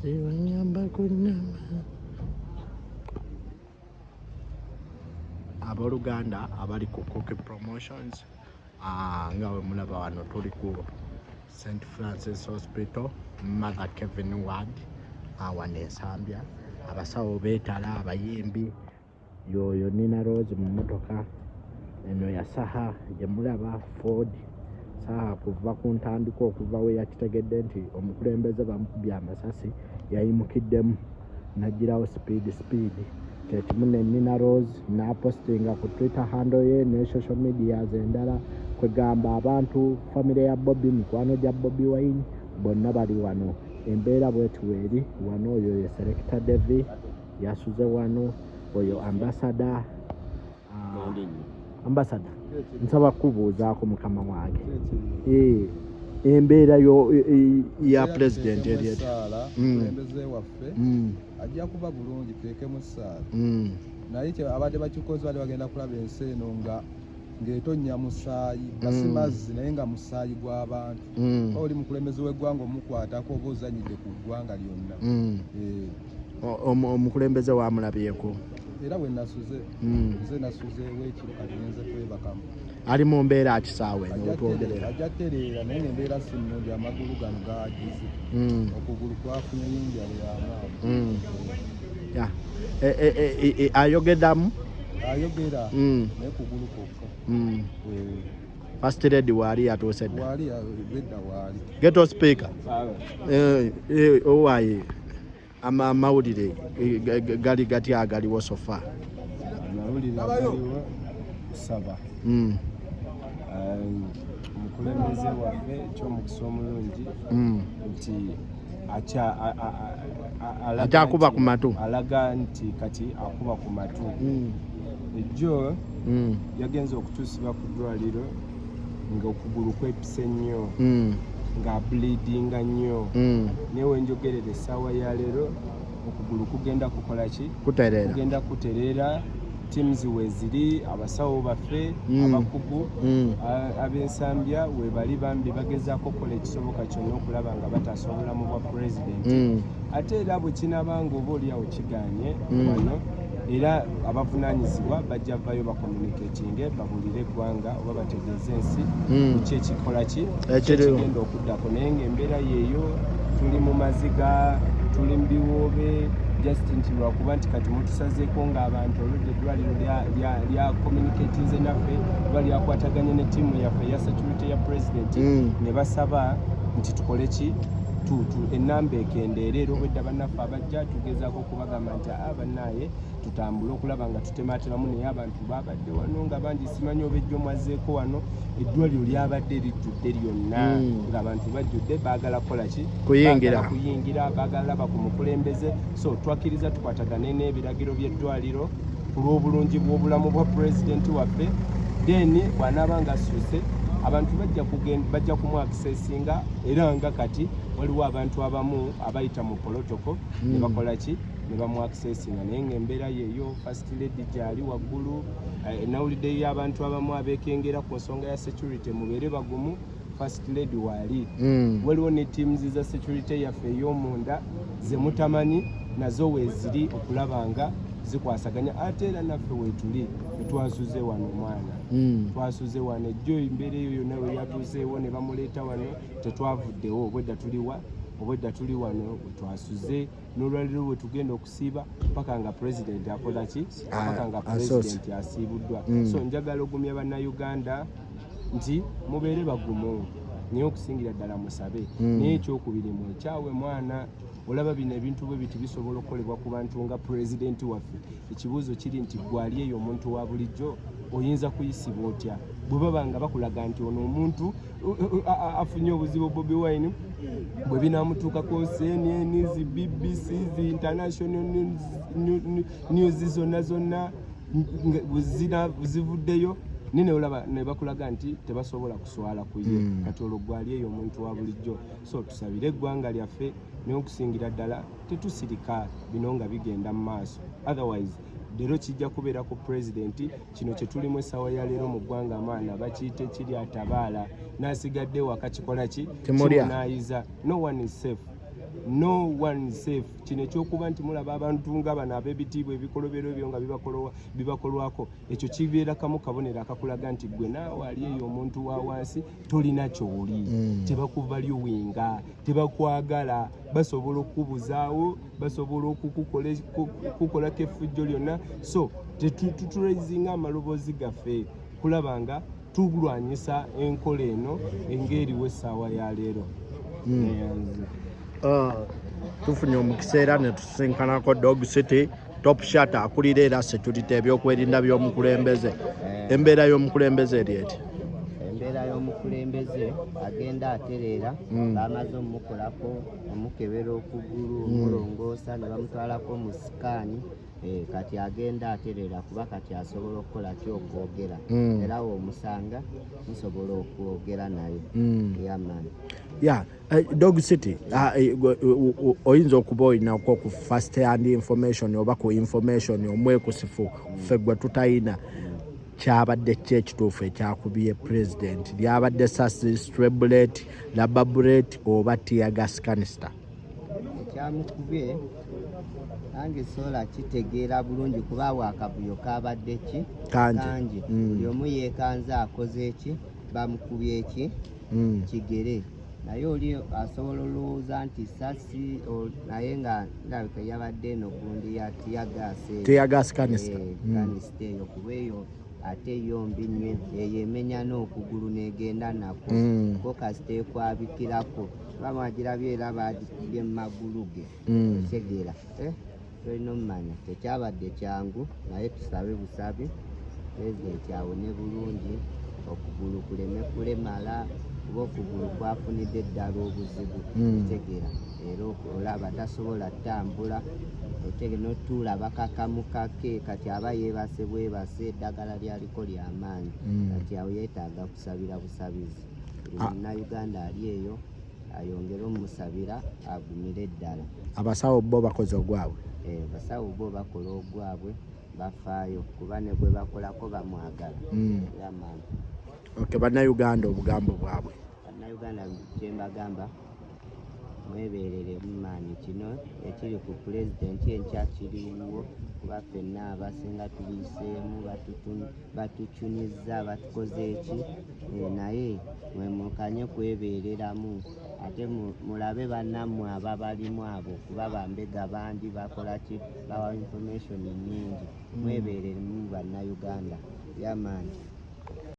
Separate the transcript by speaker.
Speaker 1: Wanyamba kunyamba. Abooluganda abali ku Cookie Promotions, nga bwe mulaba wano tuli ku St Francis Hospital, Mother Kevin Ward, wano Ensambya. Abasawo beetala, abayimbi. Yoyo Nina Rose mu mmotoka eno ya Saha gye mulaba, Ford Saha. Kuva ku ntandikwa, okuva we yakitegedde nti omukulembeze bamukubye amasasi, yayimukiddemu n'aggyirawo speed speed. Kyekimu ne Nina Rose n'apostinga ku Twitter handle ye ne social medias endala. Kwegamba abantu, famire ya Bobi, mikwano gya Bobi Wine, bonna bali wano. Embeera bweti weeri wano. Oyo ye Selector Devi, yasuze wano. Oyo ambassador. Ambassador, nsaba kubuuzaako mukama wange. Embeera yo ya president eri eti?
Speaker 2: Mukulembeze waffe ajja kuba bulungi, tuteekemu essaala. Naye abadde bakikoze bali bagenda kulaba ensi eno nga ng'etonnya musaayi, nga si mazzi naye nga musaayi gw'abantu. Oba oli mukulembeze w'eggwanga, omukwatako oba ozanyidde ku ggwanga lyonna.
Speaker 1: Omukulembeze wamulabyeko?
Speaker 2: Era bwe nasuze, nze nasuzeewo ekiro, kati ngenze kwebakamu.
Speaker 1: Ali mu mbeera kisaawe eno wetwogerera?
Speaker 2: Ajja tereera, naye ngaembeera si nnungi. Amagulu gano gagize, okugulu kwafunye injury y'amaanyi.
Speaker 1: Ya. Ayogeddamu?
Speaker 2: Ayogera, naye kugulu kwokka.
Speaker 1: First Lady waali yatuuse dda?
Speaker 2: Waali bedda, waali.
Speaker 1: Ghetto Speaker, owaye amawulire gali gatya agaliwo so far?
Speaker 3: Amawulire agaliwo, kusaba omukulembeze waffe, ekyomukisa omulungi nti alaga
Speaker 1: Akyakuba ku matu.
Speaker 3: Alaga nti kati akuba ku matu. Ejjo yagenze okutuusibwa ku ddwaliro ng'okugulu kwepise nnyo, ng'ableedinga nnyo. Naye wenjogerera essaawa ya leero, okugulu kugenda kukola ki?
Speaker 1: Kutereera.
Speaker 3: Kugenda kutereera. Teams weeziri, abasawo baffe abakugu ab'Ensambya webali, bambi bagezaako okukola ekisoboka kyonna okulaba nga bataasa obulamu bwa pulezidenti. Ate era bwe kinaabanga oba oliawo kiganye wano, era abavunaanyizibwa bajja vayo bacommunicatinge, babulire eggwanga oba bategeeze ensi ki ekikola ki
Speaker 1: Ekiriwo.
Speaker 3: ekigenda okuddako. Naye ng'embeera yeeyo, tuli mu maziga, tuli mu biwoobe, just nti lwakuba nti kati mutusazeeko ng'abantu olwedde eddwaliro lya communicatinze naffe oba lyakwataganye ne ttiimu yaffe eya security ya president ne basaba nti tukole ki, enamba ekendeere. Era obwedda bannaffe abajja tugezaako okubagamba nti aa bannaaye, tutambule okulaba nga tutematemamu. Naye abantu babadde wano nga bangi, simanyi oba ejjo mwazzeeko wano, eddwaliro lyabadde lijjudde lyonna, ng'abantu bajjudde baagala kukola ki?
Speaker 1: Kuyingira.
Speaker 3: Baagala kuyingira, baagala laba ku mukulembeze. So twakkiriza tukwatagane n'ebiragiro by'eddwaliro ku lw'obulungi bw'obulamu bwa pulezidenti waffe. Then bw'anaaba nga assuuse, abantu bajja kumwaccessinga. Era nga kati waliwo abantu abamu abayita mu protocol ne bakola ki, ne bamwaccessinga. Naye ng'embeera yeeyo, First Lady gyali waggulu. Nawuliddeyo abantu abamu abeekengera ku nsonga ya security. Mubeere bagumu, First Lady waali. Waliwo ne teams za security yaffe ey'omunda ze mutamanyi, nazo weeziri okulaba nga zikwasaganya. Ate era naffe weetuli, tetwasuze wano omwana. Twasuze wano ejjo, embeera eyo yonna we yatuuseewo ne bamuleeta wano, tetwavuddewo. Obwedda tuliwa? Obwedda tuli wano wetwasuze n'olwaliro bwe tugenda okusiiba paka nga pulezidenti akola ki, paka nga
Speaker 1: asoose.
Speaker 3: pulezidenti asiibuddwa. So njagala ogumya Bannayuganda nti mubeere bagumu, naye okusingira ddala musabe. Naye ekyokubiri, mwekyawe mwana. Olaba bino ebintu bwe biti bisobola okukolebwa ku bantu nga pulezidenti waffe. Ekibuuzo kiri nti gwali eyo omuntu wa bulijjo oyinza kuyisibwa otya bwe baba nga bakulaga nti ono omuntu afunye obuzibu? Bobi Wine bwe binaamutuukako, CNN, zi BBC, zi international news zonna zonna bwe zivuddeyo, naye olaba ne bakulaga nti tebasobola kuswala ku ye. Kati olwo gwali eyo omuntu wa bulijjo? So tusabire eggwanga lyaffe, naye okusingira ddala tetusirika bino nga bigenda mu maaso, otherwise leero kijja kubeera ku pulezidenti. Kino kye tulimu essaawa ya leero mu ggwanga, amaana bakiyita ekiri atabaala n'asigadde waka kikola ki?
Speaker 1: Kimulya.
Speaker 3: Kimunaayiza. No one is safe. No one safe. Kino ekyokuba nti mulaba abantu nga bano ab'ebitiibwa, ebikolobero ebyo nga bibakolwako, ekyo kibeera kamu kabonero akakulaga nti gwe naawe ali eyo omuntu wa wansi tolina kyoli. Tebakuvaluinga, tebakwagala, basobola okukubuzaawo, basobola okukukolako effujjo lyonna. So tuturaisinga amaloboozi gaffe kulaba nga tulwanyisa enkola eno eng'eriwo essaawa ya leero. Neyanze.
Speaker 1: Tufunye omukisa era ne tusisinkanako Dog City Top Shot, akulira era security, ebyokwerinda by'omukulembeze. Embeera y'omukulembeze eri eti?
Speaker 4: Embeera y'omukulembeze agenda atereera. Bamaze omukolako, omukebera okugulu, omulongoosa, ne bamutwalako mu scan. Kati agenda atereera, kuba kati asobola okukola ki, okwogera. Era womusanga musobola okwogera naye. Yeah man.
Speaker 1: Ya, Dog City, oyinza okuba olinako ku first hand information oba ku information omwekusifu ffe gwe tutayina. Kyabadde ki ekituufu ekyakubye president? Lyabadde sasi, stray bullet, rubber bullet oba teargas canister?
Speaker 4: Ekyamukubye nange sola kitegeera bulungi, kuba awo akavuyo kabadde ki?
Speaker 1: Kangi.
Speaker 4: Buli omu yeekanze akoze eki, bamukubye eki? Kigere. Naye oli asobola olowooza nti sasi, naye nga ndabika yabadde eno gundi ya teargas.
Speaker 1: Teargas canister.
Speaker 4: Canister eyo, kuba eyo ate yo mbi nnyo, eyo emenya n'okugulu n'egenda nako. Ko kasita ekwabikirako, kuba mwagirabye era bagikubye mu magulu ge. Otegeera? Tolina omumanya, tekyabadde kyangu, naye tusabe busabi pulezidenti awone bulungi, okugulu kuleme kulemala, kuba okugulu kwafunidde ddala obuzibu. Otegeera? Era olaba tasobola ttambula, otege notuula bakakamukake. Kati aba yeebase bwebase, eddagala lyaliko lyamaanyi. Kati awo yeetaaga kusabira busabizi, buli munnayuganda ali eyo ayongere omusabira agumire ddala.
Speaker 1: Abasawo bo bakoze ogwabwe?
Speaker 4: Basawo bo bakola ogwabwe, bafaayo, kuba ne bwe bakolako bamwagala. Yeah man.
Speaker 1: Okay, bannayuganda obugambo bwabwe?
Speaker 4: Bannayuganda kyembagamba, mweberere mumaanyi. Kino ekiri ku pulezidenti enkya kiriwo, kuba ffenna abasinga tubiyiseemu, batucunyiza, batukoze eki. Naye mwemukanye kwebereramu, ate mulabe bannammwe ababalimu abo, kuba bambega bangi bakola ki, bawa information nnyingi. Mwebereremu bannayuganda. Yeah man.